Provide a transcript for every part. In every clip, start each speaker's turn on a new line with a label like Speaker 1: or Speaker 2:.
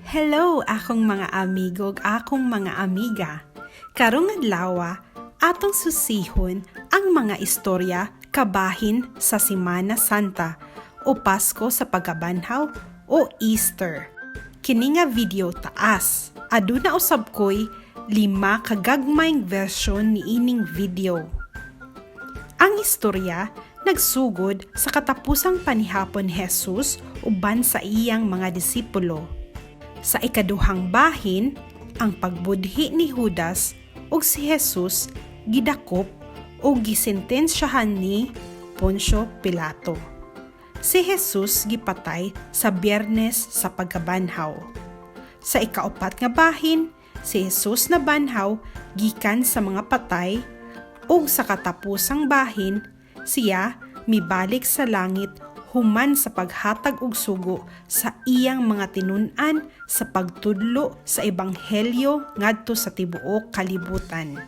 Speaker 1: Hello, akong mga amigo ug akong mga amiga. Karong adlaw, atong susihon ang mga istorya kabahin sa Semana Santa o Pasko sa Pagkabanhaw o Easter. Kini nga video taas. Aduna usab ko'y lima ka gagmayng version niining video. Ang istorya nagsugod sa katapusang panihapon ni Jesus uban sa iyang mga disipulo. Sa ikaduhang bahin, ang pagbudhi ni Judas ug si Jesus gidakop ug gisentensyahan ni Poncio Pilato. Si Jesus gipatay sa Biyernes sa Pagkabanhaw. Sa ikaupat nga bahin, si Jesus nabanhaw gikan sa mga patay ug sa katapusang bahin, siya mibalik sa langit human sa paghatag og sugo sa iyang mga tinun-an sa pagtudlo sa ebanghelyo ngadto sa tibuok kalibutan.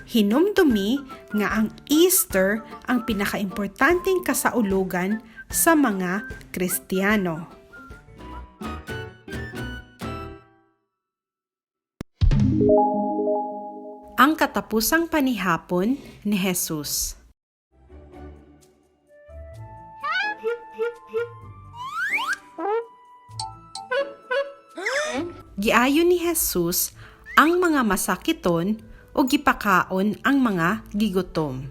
Speaker 1: Hinumdumi nga ang Easter ang pinakaimportanteng kasaulugan sa mga Kristiyano. Ang katapusang panihapon ni Jesus. Giayo ni Jesus ang mga masakiton o gipakaon ang mga gigutom.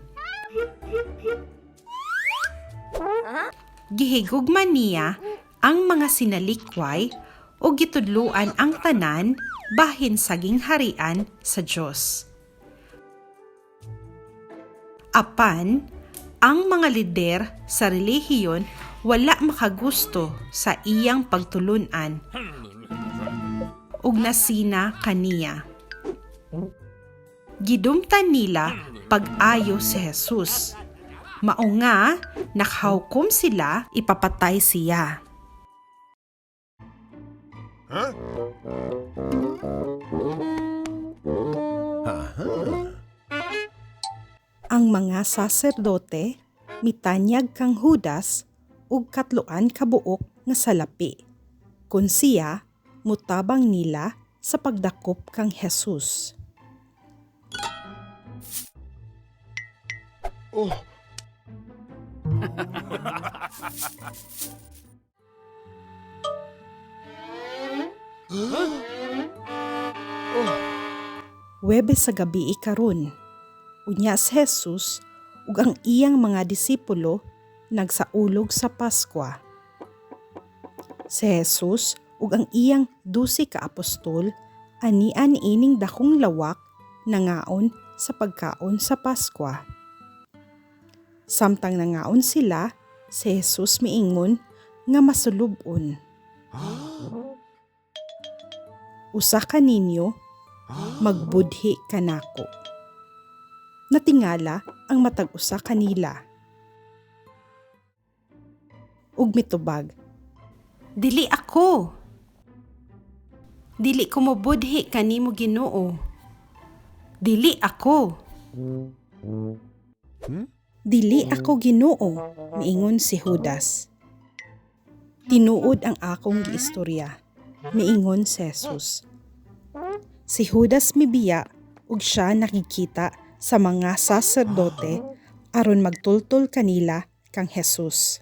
Speaker 1: Gihigugma niya ang mga sinalikway o gitudluan ang tanan bahin sa gingharian sa Dios. Apan, ang mga lider sa relihiyon wala makagusto sa iyang pagtulun-an ug nasina kaniya. Gidumtan nila pag-ayo si Jesus. Mao nga nakahawkom sila ipapatay siya.
Speaker 2: Huh?
Speaker 1: Ang mga saserdote mitanyag kang Judas ug katloan ka buok nga salapi. Kun siya mutabang nila sa pagdakop kang Jesus.
Speaker 2: Oh.
Speaker 1: Huwebes sa gabi ikaron. Unya si Jesus ug ang iyang mga disipulo nagsaulog sa Paskwa. Si Jesus ug ang iyang 12 ka apostol anian ining dakong lawak nangaon sa pagkaon sa Paskwa. Samtang nangaon sila, si Jesus miingon nga masulub-on. Usa ka ninyo magbudhi kanako. Natingala ang matag usa kanila. Ug mitubag, "Dili ako. Dili ko mobudhi kanimo, Ginoo. Dili ako." "Dili ako, Ginoo," miingon si Judas. "Tinuod ang akong giistorya," miingon si Jesus. Si Judas mibiya ug siya nakikita sa mga saserdote aron magtultol kanila kang Jesus.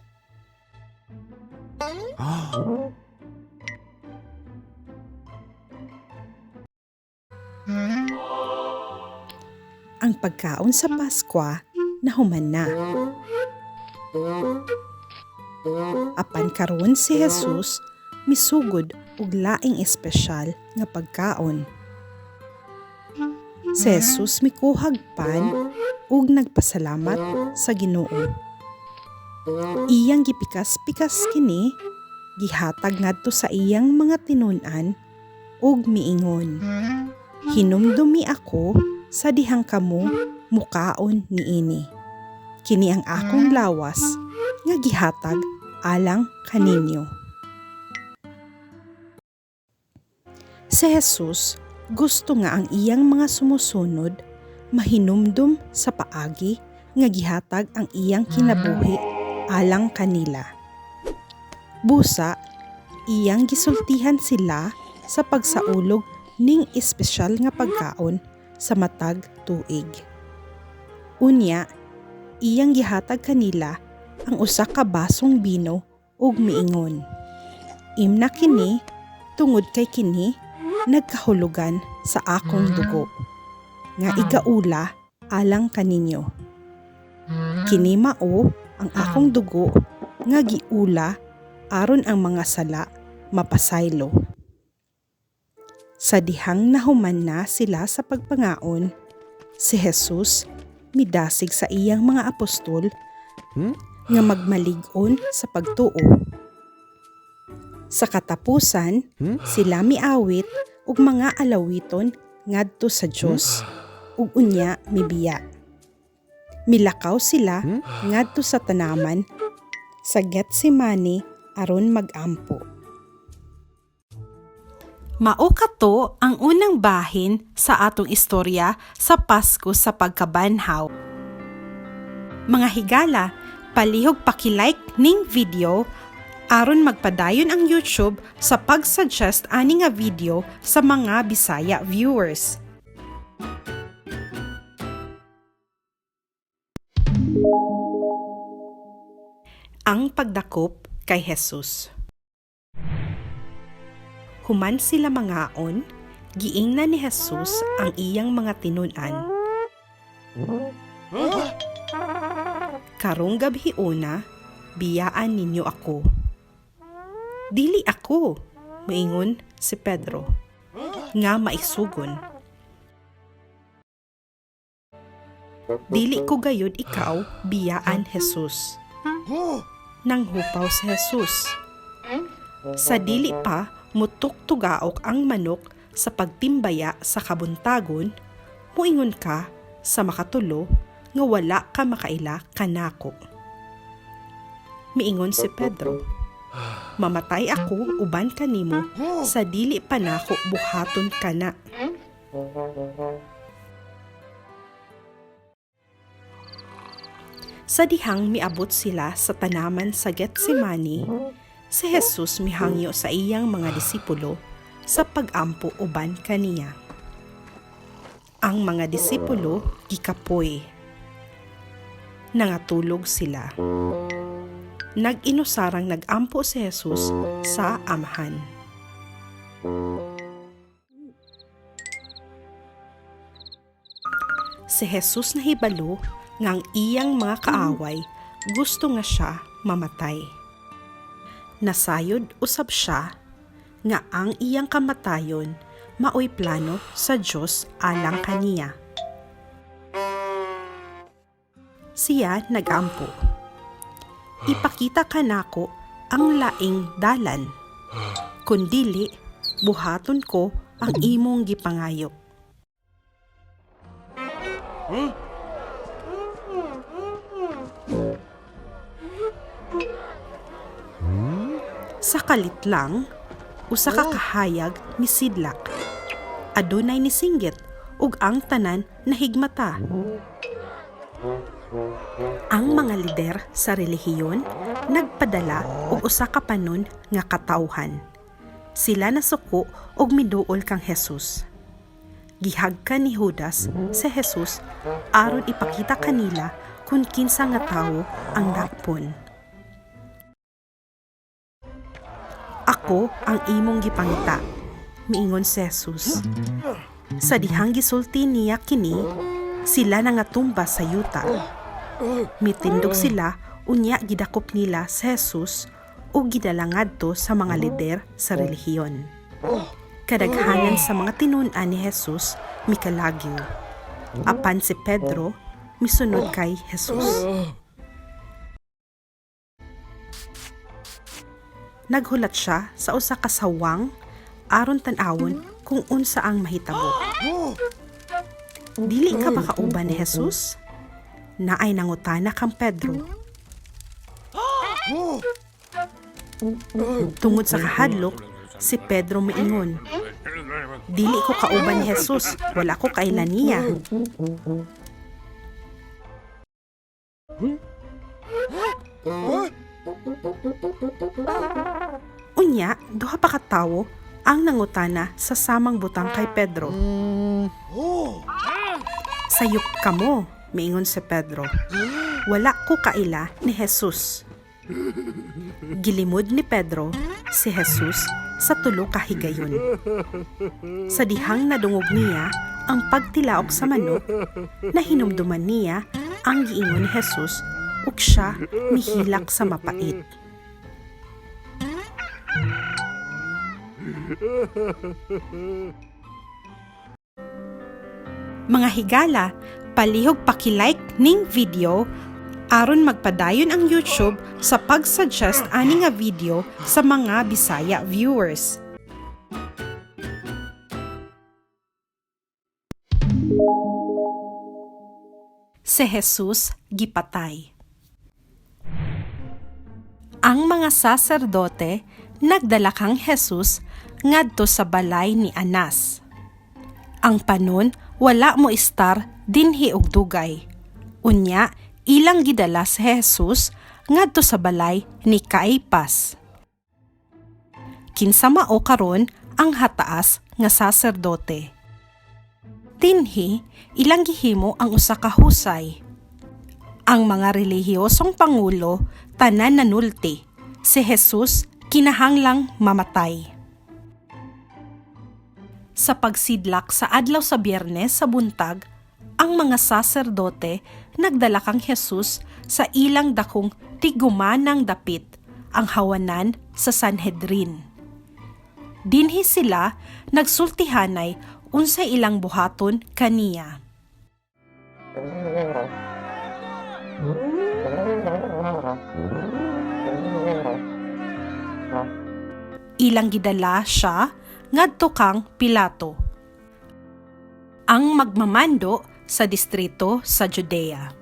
Speaker 1: Ang pagkaon sa Paskwa nahuman na. Apan karon si Jesus misugod og laing espesyal nga pagkaon. Si Jesus mikuhag pan ug nagpasalamat sa Ginoo. Iyang gipikas-pikas kini, gihatag ngadto sa iyang mga tinun-an ug miingon, "Hinumdumi ako sa dihang kamo mukaon niini. Kini ang akong lawas nga gihatag alang kaninyo." Si Jesus gusto nga ang iyang mga sumusunod mahinumdum sa paagi nga gihatag ang iyang kinabuhi alang kanila. Busa, Iyang gisultihan sila sa pagsaulog ning espesyal nga pagkaon sa matag tuig. Unya, iyang gihatag kanila ang usa ka basong bino ug miingon, "Imna kini tungod kay kini nagkahulugan sa akong dugo nga igaula alang kaninyo. Kini mao ang akong dugo nga giula aron ang mga sala mapasaylo." Sa dihang nahuman na sila sa pagpangaon, si Jesus midasig sa iyang mga apostol nga magmalig-on sa pagtuo. Sa katapusan, sila miawit og mga alawiton ngadto sa Dios ug unya mibiya. Milakaw sila ngadto sa tanaman sa Getsemane aron magampo. Mao kato ang unang bahin sa atong istorya sa Pasko sa pagkabanhaw. Mga higala, palihog paki-like ning video aron magpadayon ang YouTube sa pag-suggest ani nga video sa mga Bisaya viewers. Ang pagdakop kay Jesus. Human sila mangaon, giingnan ni Jesus ang iyang mga tinun-an, "Karong gabhiona, biyaan ninyo ako." "Dili ako," moingon si Pedro, nga maisugon. "Dili ko gayud ikaw biyaan, Jesus." Nanghupaw si Jesus. "Sa dili pa mutuktugaok ang manok sa pagtimbaya sa kabuntagon, muingon ka sa makatulo nga wala ka makaila kanako." Miingon si Pedro, "Mamatay ako uban kanimo sa dili pa nako buhaton kana." Sa dihang miabot sila sa tanaman sa Getsemane, si Jesus mihangyo sa iyang mga disipulo sa pag-ampo uban kaniya. Ang mga disipulo gikapoy. Nangatulog sila. Nag-inusarang nag-ampo si Jesus sa Amahan. Si Jesus nahibalo nga ang iyang mga kaaway gusto nga siya mamatay. Nasayod usab siya nga ang iyang kamatayon maoy plano sa Dios alang kaniya. Siya nagampo, "Ipakita kanako ang laing dalan. Kun dili, buhaton ko ang imong gipangayo." Sa kalit lang, usa ka kahayag misidlak. Adunay nisinggit ug ang tanan nahigmata. Ang mga lider sa relihiyon nagpadala og usa ka panon nga katawhan. Sila nasuko og miduol kang Jesus. Gihagkan ni Judas si Jesus aron ipakita kanila kung kinsa nga tawo ang dakpon. "Ako ang imong gipangita," miingon si Jesus. Sa dihang gisulti niya kini, sila nangatumba sa yuta. Mitindog sila, unya gidakop nila si Jesus ug gidala ngadto sa mga lider sa relihiyon. Kadaghanan sa mga tinun-an ni Jesus mikalagyo. Apan si Pedro misunod kay Jesus. Naghulat siya sa usa ka sawang aron tan-awon kung unsa ang mahitabo. "Dili ka ba kauban ni Jesus?" naay nangutana kang Pedro. Tungod sa kahadlok, si Pedro miingon, "Dili ko kauban ni Jesus, wala ko kaila niya." Unya, Unya, duha pa ka tawo ang nangutana sa samang butang kay Pedro. "Sayop kamo," miingon si Pedro. "Wala ko kaila ni Jesus." Gilimod ni Pedro si Jesus sa tulo ka higayon. Sa dihang nadungog niya ang pagtilaok sa manok, nahinumduman niya ang giingon ni Jesus ug siya mihilak sa mapait. Mga higala, palihog paki-like ning video aron magpadayon ang YouTube sa pag-suggest ani nga video sa mga Bisaya viewers. Si Jesus gipatay. Ang mga saserdote nagdala kang Jesus ngadto sa balay ni Anas. Ang panon wala mo istar dinhi og dugay. Unya ilang gidala si Jesus ngadto sa balay ni Caipas. Kinsa mao karon ang hataas nga saserdote. Dinhi ilang gihimo ang usa ka husay. Ang mga relihiyosong pangulo tanan nanulti, si Jesus kinahanglang mamatay. Sa pagsidlak sa adlaw sa Biyernes sa buntag, ang mga saserdote nagdala kang Jesus sa ilang dakong tigumanang dapit, ang hawanan sa Sanhedrin. Dinhi sila nagsultihanay unsay ilang buhaton kaniya. Ilang gidala siya ngadto kang Pilato, ang magmamando sa distrito sa Judea.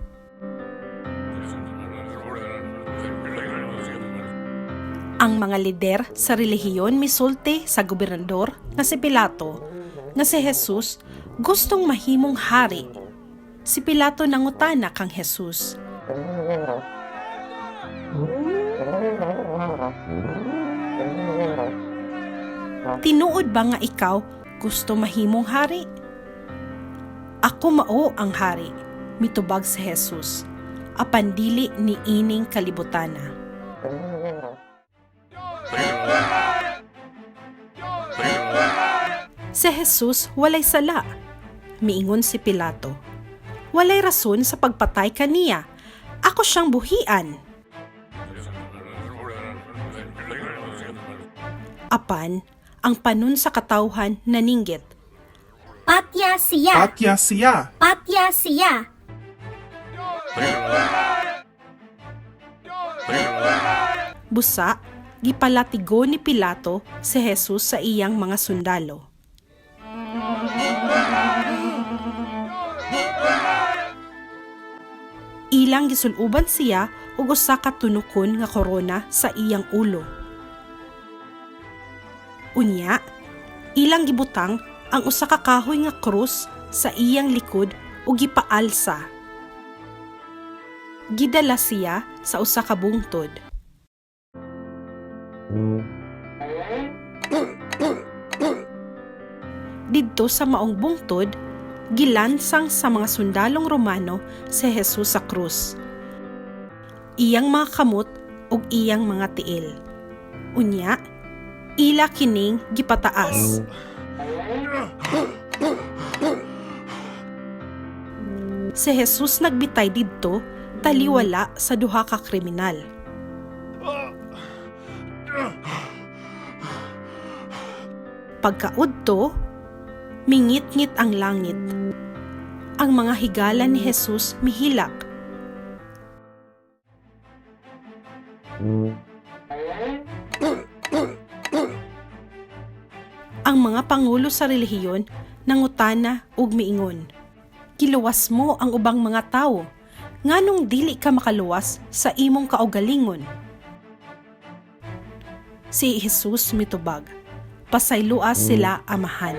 Speaker 1: Ang mga lider sa relihiyon misulti sa gobernador nga si Pilato nga si Jesus gustong mahimong hari. Si Pilato nangutana kang Jesus. "Tinuod ba nga ikaw gusto mahimong hari?" "Ako mao ang hari," mitubag si Jesus. "Apan dili ni ining kalibutana." "Si Jesus walay sala," miingon si Pilato. "Walay rason sa pagpatay kaniya. Ako siyang buhian." Apan, ang panon sa katawhan naninggit.
Speaker 2: "Patya siya!
Speaker 3: Patya siya!
Speaker 2: Patya siya!"
Speaker 1: Busa, gipalatigo ni Pilato si Jesus sa iyang mga sundalo. Ilang gisuluban siya og usa ka tunukon nga korona sa iyang ulo. Unya, ilang gibutang ang usa ka kahoy nga krus sa iyang likod ug gipaalsa. Gidala siya sa usa ka bungtod. Didto sa maong bungtod, gilansang sa mga sundalong Romano si Jesus sa krus. Iyang mga kamot ug iyang mga tiil. Unya, ila kining gipataas. Si Jesus nagbitay didto taliwala sa duha ka kriminal. Pagkaudto, mingitngit ang langit. Ang mga higala ni Jesus mihilak. Ang mga pangulo sa relihiyon nangutana ug miingon, "Giluwas mo ang ubang mga tawo, nganong dili ka makaluwas sa imong kaugalingon?" Si Jesus mitubag, "Pasayloa sila, Amahan."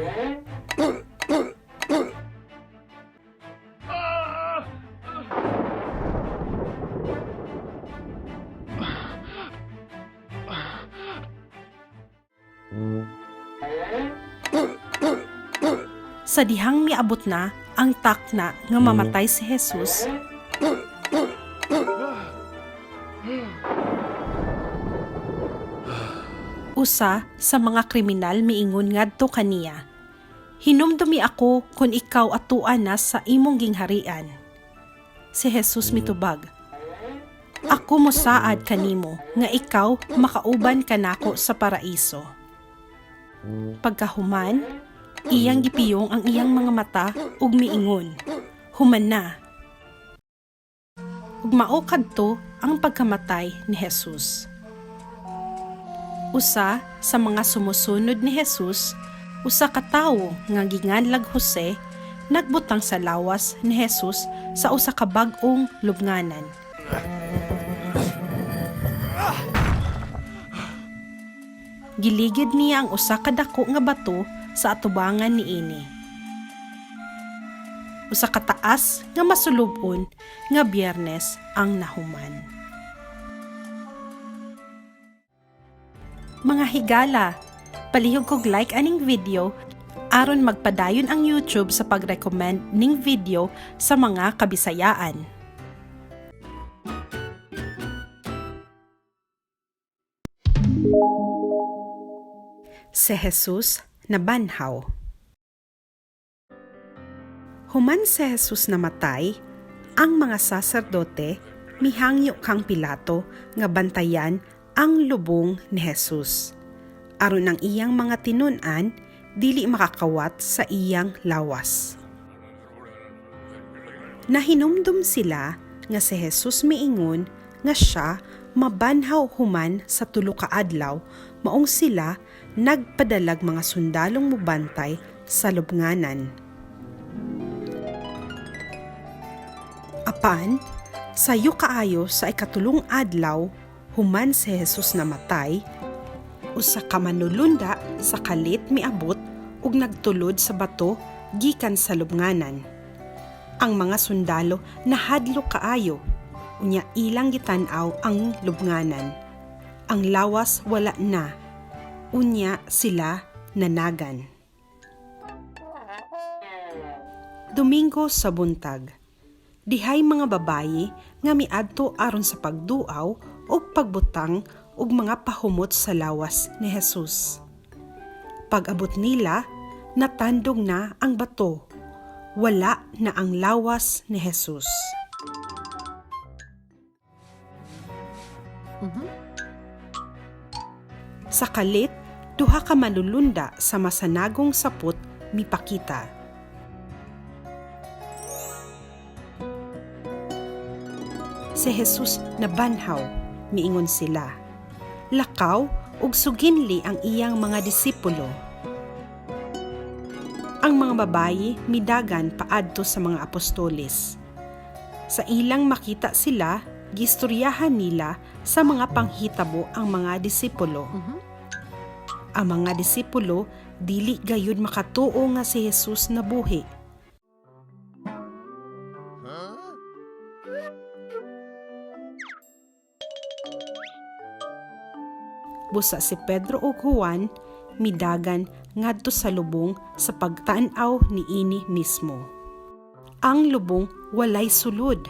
Speaker 1: Sa dihang miabot na ang takna nga mamatay si Jesus, usa sa mga kriminal miingon ngadto kaniya, "Hinumdumi ako kung ikaw atuan na sa imong gingharian." Si Jesus mitubag, "Ako mosaad kanimo nga ikaw makauban kanako sa paraiso." Pagkahuman, iyang gipiyong ang iyang mga mata ug miingon, "Human na." Ug mao kadto ang pagkamatay ni Jesus. Usa sa mga sumusunod ni Jesus, usa ka tawo nga ginganlag Jose, nagbutang sa lawas ni Jesus sa usa ka bag-ong lubnganan. Giligid niya ang usa ka dako nga bato sa atubangan niini. Usa ka taas nga masulub-on nga Biyernes ang nahuman. Mga higala, palihog kog like aning video aron magpadayon ang YouTube sa pag-recommend ning video sa mga kabisayaan. Si Jesus nabanhaw. Human si Jesus namatay, ang mga saserdote mihangyo kang Pilato nga bantayan ang lubong ni Jesus, aron ang iyang mga tinun-an dili makakawat sa iyang lawas. Nahinumdum sila nga si Jesus miingon nga siya mabanhaw human sa 3 ka adlaw, maong sila nagpadalag mga sundalong mubantay sa lubnganan. Apan, sayo kaayo sa 3 adlaw human si Jesus namatay, usa ka manulunda sa kalit miabot ug nagtulod sa bato gikan sa lubnganan. Ang mga sundalo nahadlok kaayo, unya ilang gitan-aw ang lubnganan. Ang lawas wala na, unya sila nanagan. Domingo sa buntag. Dihay mga babayi nga miadto aron sa pagduaw ug pagbutang og mga pahumot sa lawas ni Jesus. Pag-abot nila, natandog na ang bato. Wala na ang lawas ni Jesus. Sa kalit, duha ka manulunda sa masanagong sapot mipakita. Si Jesus nabanhaw, miingon sila. Lakaw ug suginli ang iyang mga disipulo. Ang mga babayi midagan paadto sa mga apostoles. Sa ilang makita sila, gistoryahan nila sa mga panghitabo ang mga disipulo. Ang mga disipulo dili gayud makatuo nga si Jesus nabuhi. Busa si Pedro ug Juan midagan ngadto sa lubong sa pagtan-aw niini mismo. Ang lubong walay sulod.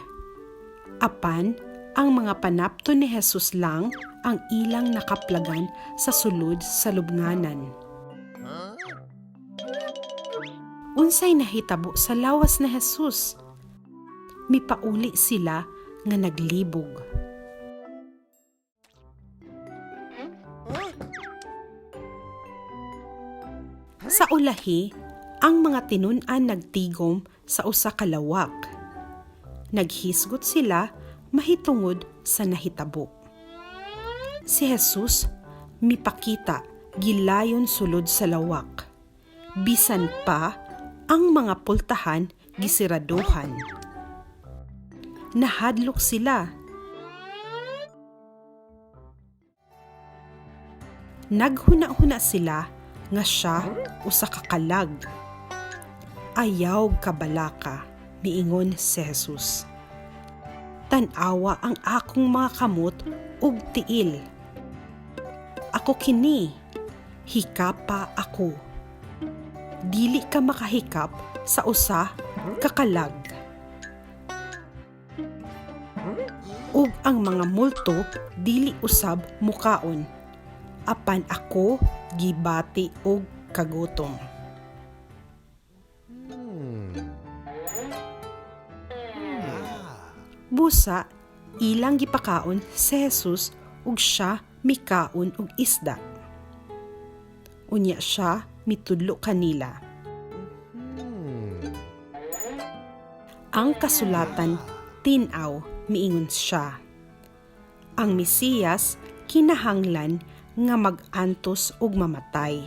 Speaker 1: Apan ang mga panapto ni Jesus lang ang ilang nakaplagan sa sulod sa lubnganan. Unsay nahitabo sa lawas ni Jesus? Mipauli sila nga naglibog. Sa ulahi, ang mga tinun-an nagtigom sa usa ka lawak. Naghisgot sila mahitungod sa nahitabo. Si Jesus mipakita gilayon sulod sa lawak. Bisan pa ang mga pultahan gisiraduhan. Nahadlok sila. Naghuna-huna sila nga siya usa ka kalag. "Ayaw kabalaka," miingon si Jesus. "Tan-awa ang akong mga kamot ug tiil. Ako kini, hikapa ako. Dili ka makahikap sa usa ka kalag. Ug ang mga multo dili usab mukaon. Apan ako gibati og kagutom. Busa ilang gipakaon si Jesus ug siya mikaon og isda. Unya siya mitudlo kanila. Ang kasulatan tin-aw, miingon siya. Ang Mesiyas kinahanglan nga mag-antos ug mamatay,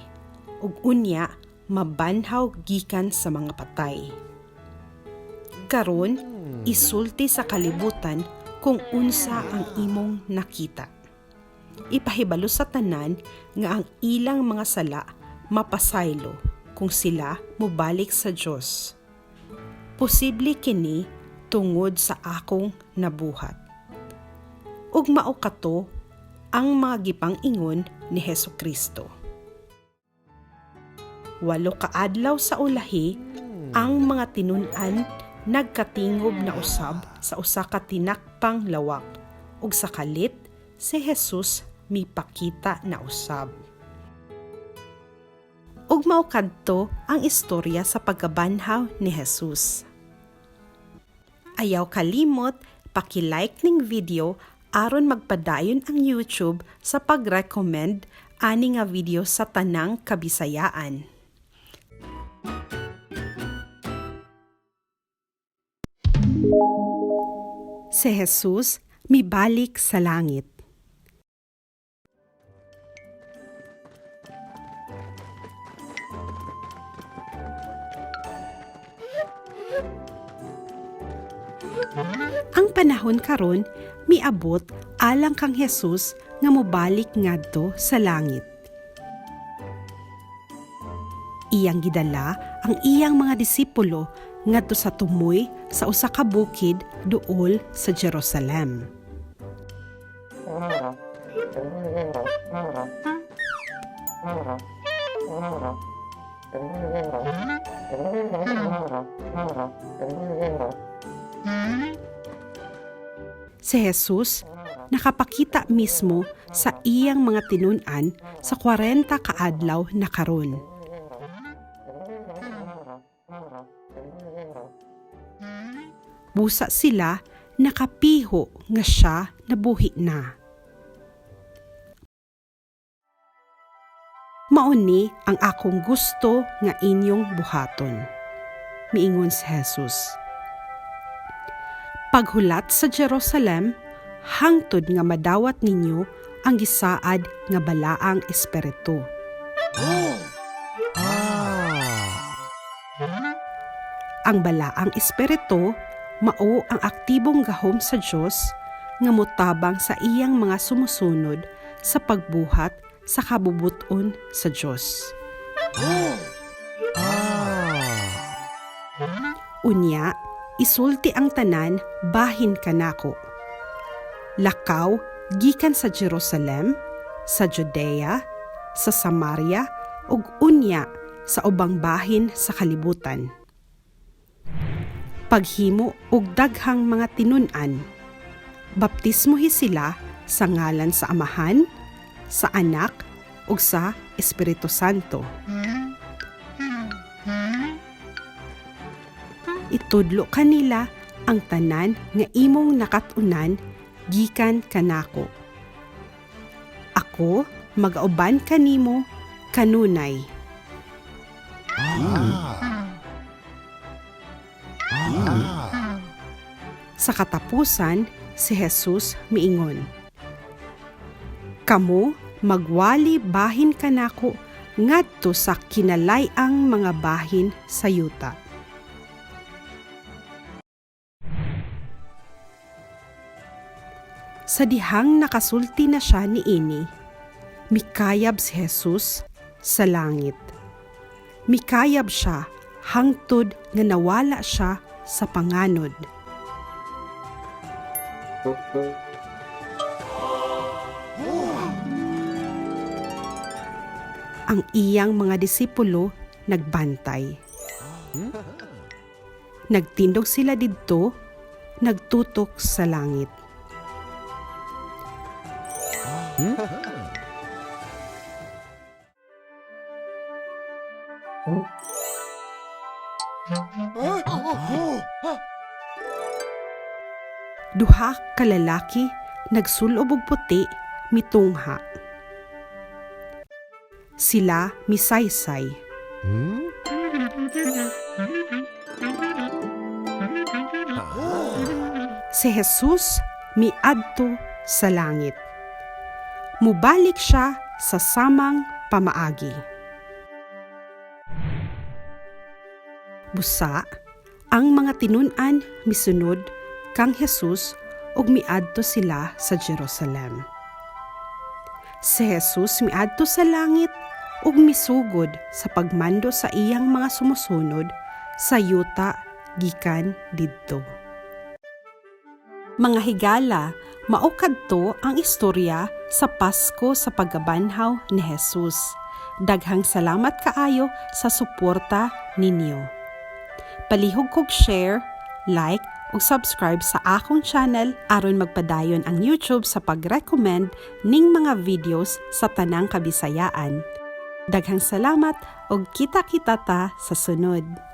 Speaker 1: ug unya mabanhaw gikan sa mga patay. Karon isulti sa kalibutan kung unsa ang imong nakita. Ipahibalo sa tanan nga ang ilang mga sala mapasaylo kung sila mobalik sa Dios. Posible kini tungod sa akong nabuhat. Ug mao kato ang mga gipang-ingon ni Hesukristo. 8 ka adlaw sa ulahi, ang mga tinun-an nagkatingob na usab sa usa ka tinakpang lawak ug sa kalit si Jesus mipakita na usab. Ug mao kadto ang istorya sa pagkabanhaw ni Jesus. Ayaw kalimot, paki-like ning video aron magpadayon ang YouTube sa pag-recommend ani nga video sa tanang Kabisayaan. Si Jesus mibalik sa langit. Ang panahon karon miabot alang kang Jesus nga mobalik ngadto sa langit. Iyang gidala ang iyang mga disipulo ngadto sa tumoy sa usa ka bukid duol sa Jerusalem. Si Jesus nakapakita mismo sa iyang mga tinun-an sa 40 kaadlaw na karon. Busa sila nakapiho nga siya nabuhi na. Mao ni ang akong gusto nga inyong buhaton. Miingon si Jesus. Paghulat sa Jerusalem, hangtod nga madawat ninyo ang gisaad nga balaang espiritu. Ang balaang espiritu mao ang aktibong gahom sa Dios nga motabang sa iyang mga sumusunod sa pagbuhat sa kabubuton sa Dios. Unya, isulti ang tanan bahin kanako. Lakaw gikan sa Jerusalem, sa Judea, sa Samaria ug unya sa ubang bahin sa kalibutan. Paghimo og daghang mga tinun-an. Baptismohi sila sa ngalan sa Amahan, sa Anak ug sa Espiritu Santo. Itudlo kanila ang tanan nga imong nakat-unan gikan kanako. Ako magauban kanimo kanunay. Sa katapusan, si Jesus miingon. Kamo magwali bahin kanako ngadto sa kinalay-ang mga bahin sa yuta. Sa dihang nakasulti na siya niini, mikayab si Jesus sa langit. Mikayab siya hangtod nga nawala siya sa panganod. Ang iyang mga disipulo nagbantay. Nagtindog sila didto, nagtutok sa langit. Duha ka lalaki nagsulob og puti mitungha. Sila misaysay. Si Jesus miadto sa langit. Mubalik siya sa samang pamaagi. Busa, ang mga tinun-an misunod kang Jesus ug miadto sila sa Jerusalem. Si Jesus miadto sa langit ug misugod sa pagmando sa iyang mga sumusunod sa yuta gikan didto. Mga higala, mao kadto ang istorya sa Pasko sa pagkabanhaw ni Jesus. Daghang salamat kaayo sa suporta ninyo. Palihog kog share, like, ug subscribe sa akong channel aron magpadayon ang YouTube sa pag-recommend ning mga videos sa tanang Kabisayaan. Daghang salamat ug kita-kita ta sa sunod.